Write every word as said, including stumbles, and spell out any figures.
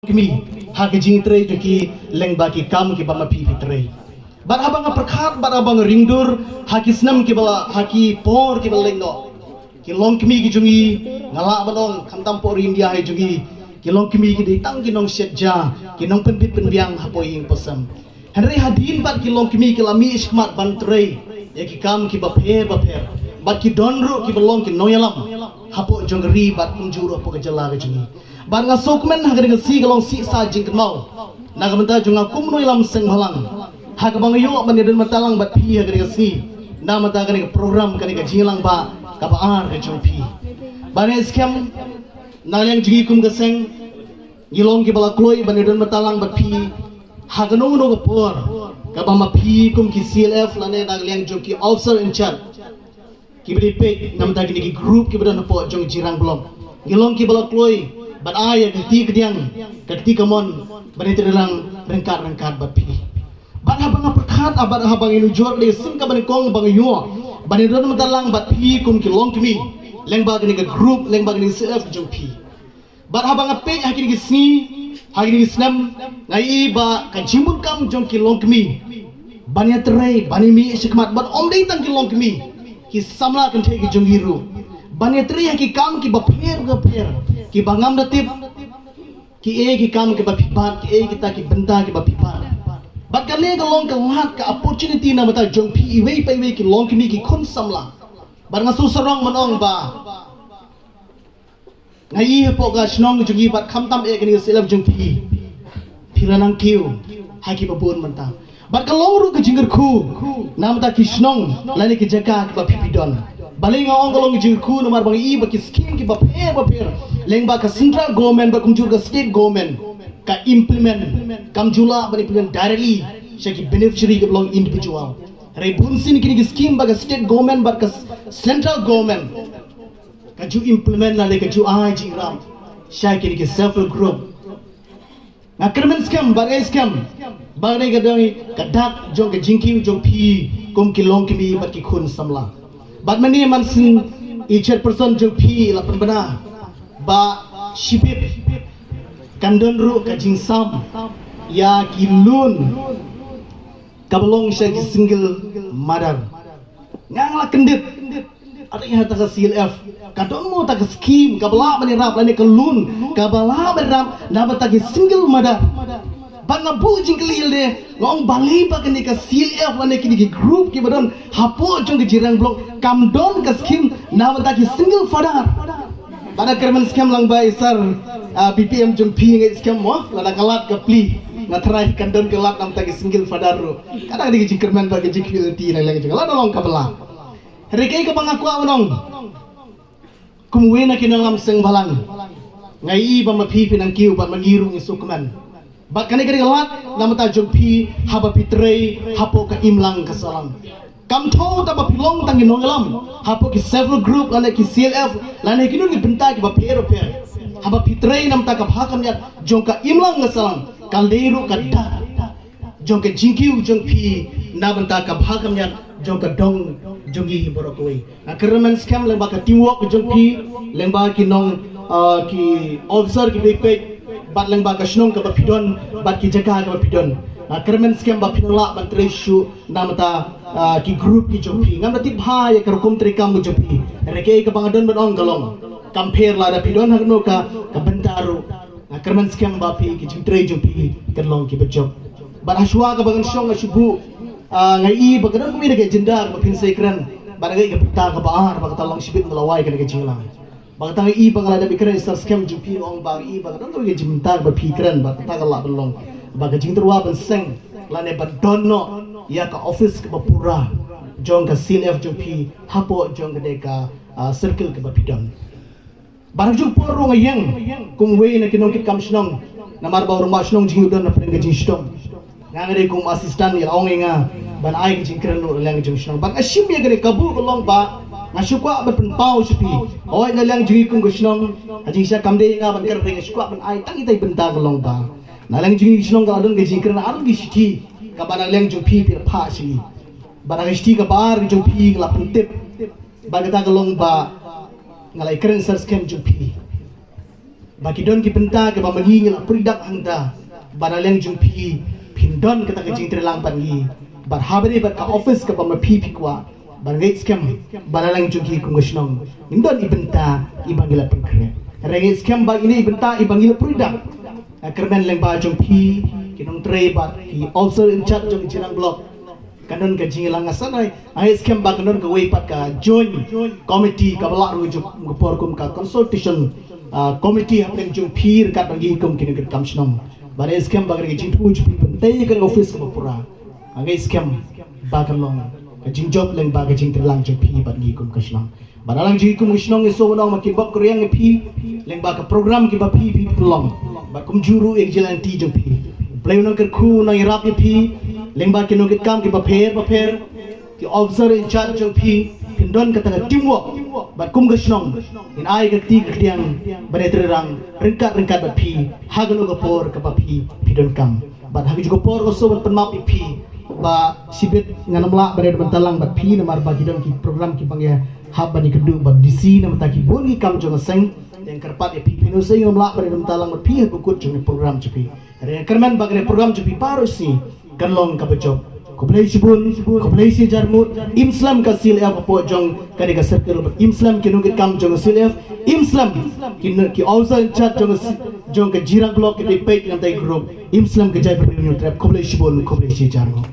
kmie ha ki jingtrei jong ki lyngba ki kam kiba ma phi phi trei. Bad haba nga pyrkhat bad haba nga ringdur ha ki snem kiba la, ha ki por kiba la leit noh, ki longkmie ki jong ngi, nga lah ban ong khamtam hapoh ri India hi jong ngi, ki longkmie ki dei tang ki nongshet ja, ki nongpynbit pynbiang hapoh ïing hapoh sem. Hynrei hadien bad ki longkmie ki la mih shakhmat ban trei ïa ki kam kiba pher bapher, bad ki don ruh kiba long ki nongïalam hapoh jong ka ri bad kumjuh ruh hapoh ka jylla ka jong ngi. Bad nga sngewkmen ha kane ka sngi ka long shisha jingkynmaw na ka bynta jong nga kum u nongïalam seng bhalang, ha kaba nga ïoh ban ïadon bynta lang bad phi ha kane ka sngi na ka bynta kane ka program, kane ka jingïalang bad kaba ar ka jong phi. Bad ne skhem, na liang jong ngi kum ka seng, ngi long kiba la kloi ban ïadon bynta lang bad phi ha kano kano ka por kaba ma phi kum ki C L F lane na liang jong ki officer in charge kiba dei peit na ka bynta kine ki group kiba don hapoh jong Jirang Block. Ngi long kiba la kloi ban ai ïa ka kti kadiang, ka kti kamon, ban ïatrei lang ryngkat ryngkat bad phi. Bad haba nga pyrkhat, ah, bad haba nga nujor, dei shisien kaba nyngkong ba nga ïoh ban ïadon bynta lang bad phi kum ki longkmie lyngba kane ka group, lyngba kane ka C L F jong phi. Bad haba nga peit ha kine ki sngi, ha kine ki snem, nga ïohi ba ka jingbunkam jong ki longkmie ban ïatrei, ban ïamih shakhmat, bad ym dei tang ki longkmie, ki samla kynthei ki jong ngi ruh, ban ïatrei ha ki kam kiba pher bapher, kiba ngam da tip kiei ki kam kiba phi bat, kiei kita ki bynta kiba phi bat. Bad kane ka long ka lad, ka opportunity na ka bynta jong phi iwei pa iwei ki longkmie, ki khun samla. Bad nga sngewsarong ban ong ba nga ïohi hapoh ka shnong jong ngi bad khamtam eh kane ka C L F jong phi, phi la nang kiew ha kiba bun mynta. Bad ka long ruh ka jingkyrkhu na ka bynta ki shnong lane ki jaka kiba phi phi don. Balei nga ong ka long ka jingkyrkhu? Namar ba nga ïohi ba ki skim kiba pher bapher lyngba ka central government bad kumjuh ka state government ka implement, kam ju lah ban implement directly sha ki beneficiary kiba long individual. Hynrei bunsien kine ki skim ba ka state government bad ka s-, central government ka ju implement lane ka ju ai jingïarap sha kine ki self help group. Nga kyrmen skhem, bad nga skhem ba kane ka dei ka dak jong ka jingkiew jong phi kum ki longkmie bad ki khun samla. Bad mynne mynsiem i chairperson jong phi la pynbna ba shibit kan don ruh ka jingsam ïa ki loan kaba long sha ki single mother. Nga la kyndit, ata ha ta ka C L F ka don mo ta ka skim kaba lah ban ïarap lane ka loan kaba lah ban ïarap na bynta ki single mother. Bad nga buh jingkylli ïa lade, nga ong balei ba kane ka C L F lane kine ki group kiba don hapoh jong ka Jirang Block kam don ka skim na bynta ki single father. Bad nga kyrmen skhem lang ba i sir, ah, P P M jong phi, nga skhem mo, lada ka lad ka plie, nga tharai kan don ka lad na bynta ki single father ruh. Ka dang dei ka jingkyrmen bad ka jingkylli na liang jong nga, lada long kaba lah. Hynrei kaei kaba nga kwah ban ong, kum uwei na ki nongïalam seng bhalang, nga ïohi ba ma phi phi nang kiew bad ma ngi ruh ngi sngewkmen. Bad kane ka dei ka lad na bynta jong phi haba phi trei hapoh ka imlang ka sahlang. Kam thaw tang ba phi long tang ki nongïalam hapoh ki self help group lane ki C L F lane kino kino ki bynta kiba pher bapher. Haba phi trei na bynta ka bha ka miat jong ka imlang ka sahlang, ka dei ruh ka dak jong ka jingkiew jong phi na bynta ka bha ka miat jong ka dong jong ngi baroh kawei. Nga kyrmen skhem lyngba ka teamwork jong phi, lyngba ki nong, ah, ki officer kiba peit, bad lyngba ka shnong kaba phi don, bad ki jaka kaba phi don. Nga kyrmen skhem ba phin lah ban trei shuh na bynta, ah, ki group ki jong phi. Ngam da tip bha ïa ka rukom treikam ka jong phi. Hynrei kaei kaba nga don ban ong ka long, kam pher lada phi don ha kano ka, ka bynta ruh, nga kyrmen skhem ba phi ki jingtrei jong phi kan long kiba jop. Bad ha shuwa kaba ngan shong nga shu buh, ah, nga ïohi ba ka don kumne ka agenda kaba phin sa ïakren. Bad nga ïohi ka bynta kaba ar ba kata long shibit nga la wai kane ka jingïalang. Ba kata nga ïohi ba nga la dep ïakren sha skem jong phi, ong ba nga ïohi ba ka don ka jingmynta ba phi kren ba kata ka lah ban long ba ka jingtyrwa ban seng lane ban don noh ïa ka office kaba pura jong ka C L F jong phi hapoh jong kane ka, ah, circle kaba phi don. Ba ha ka juh ka por ruh nga ïeng kum uwei na ki nongkitkam shnong, namar ba u rangbah shnong jong ngi u don na pdeng ka jingshitom. Nga, nga dei kum assistant, ïa la ong ïa nga ban ai ka jingkren ruh na liang ka jingshnong. Bad nga shim ïa kane, ka buh ka long ba nga shu kwah ban pynpaw sha phi. Hooid, na liang jong ngi kum ka shnong, ka jingshisha kam dei ïa nga ban kren, nga shu kwah ban ai tang ita i bynta ka long ba na liang jong ngi ka shnong ka la don ka jingkren, ka don ka shithi kaba na liang jong phi phi la phah sha ngi. Bad ka shithi kaba ar jong phi ka la pyntip. Bad kata ka long ba nga la ïakren sha skem jong phi. ba ki don ki bynta kiba ma ngi ngi la pyrdak hangta, ba na liang jong phi phin don kata ka jingtreilang bad ngi, bad ha bad ka office kaba ma phi phi kwah, bad nga ngeit skhem ba na liang jong ki kum ka shnong ngin don i bynta iba ngi la pynkhreh. Nga ngeit skhem ba ine i bynta iba ngi la pyrdak, kyrmen lyngba jong phi ki nongtrei bad ki officer in charge jong Jirang Block, kan don ka jingïalang. Nga san ai, nga ngeit skhem ba kan don kawei pat ka joint committee kaba lah ruh jong ka por kum ka consultation committee hapdeng jong phi ryngkat bad ngi kum ki nongtrei kam shnong. Ba nga ngeit skhem ba ka jingthmu jong phi ban tei ka office kaba pura, nga ngeit skhem ba kan long ka jingjop lyngba ka jingtreilang jong phi bad ngi kum ka shnong. Bad na liang jong ngi kum ka shnong ngi sngewbha ban ong ba ki bok ki riang ïa phi lyngba ka program kiba phi phi pynlong, bad kumjuh ruh ïa ka jingïalang jong phi. Blei un nang kyrkhu, un nang ïarap ïa phi lyngba ki nongkitkam kiba pher bapher, ki officer in charge jong phi, phin don kata ka teamwork. Bad kum ka shnong ngin ai ka kti ka kdiang ban ïatreirang ryngkat ryngkat bad phi ha kano ka por kaba phi phi donkam. Bad ha kajuh ka por nga sngewbha ban pynmap ïa phi ba shibit ngan ym lah ban ïadon bynta lang bad phi namar ba ki don ki program kiba ngi hap ban ïakynduh bad D C namar ta ki bun ki kam jong ka seng. Te nga kyrpad ïa phi, phin ym sngewbha ban ïadon bynta lang bad phi ha ka kut jong ka program jong phi. Hynrei nga kyrmen ba ka program jong phi baroh shi kan long kaba jop. Khublei shibun, khublei shi hajar ngut. Im slem ka C L F hapoh jong kane ka circle, im slem ki nongkitkam jong ka C L F, im slem ki, ki officer in charge jong ka, jong ka Jirang Block, ki peit ngan tai group, im slem ka jaitbynriew Hynñiewtrep. Khublei shibun, khublei shi hajar ngut.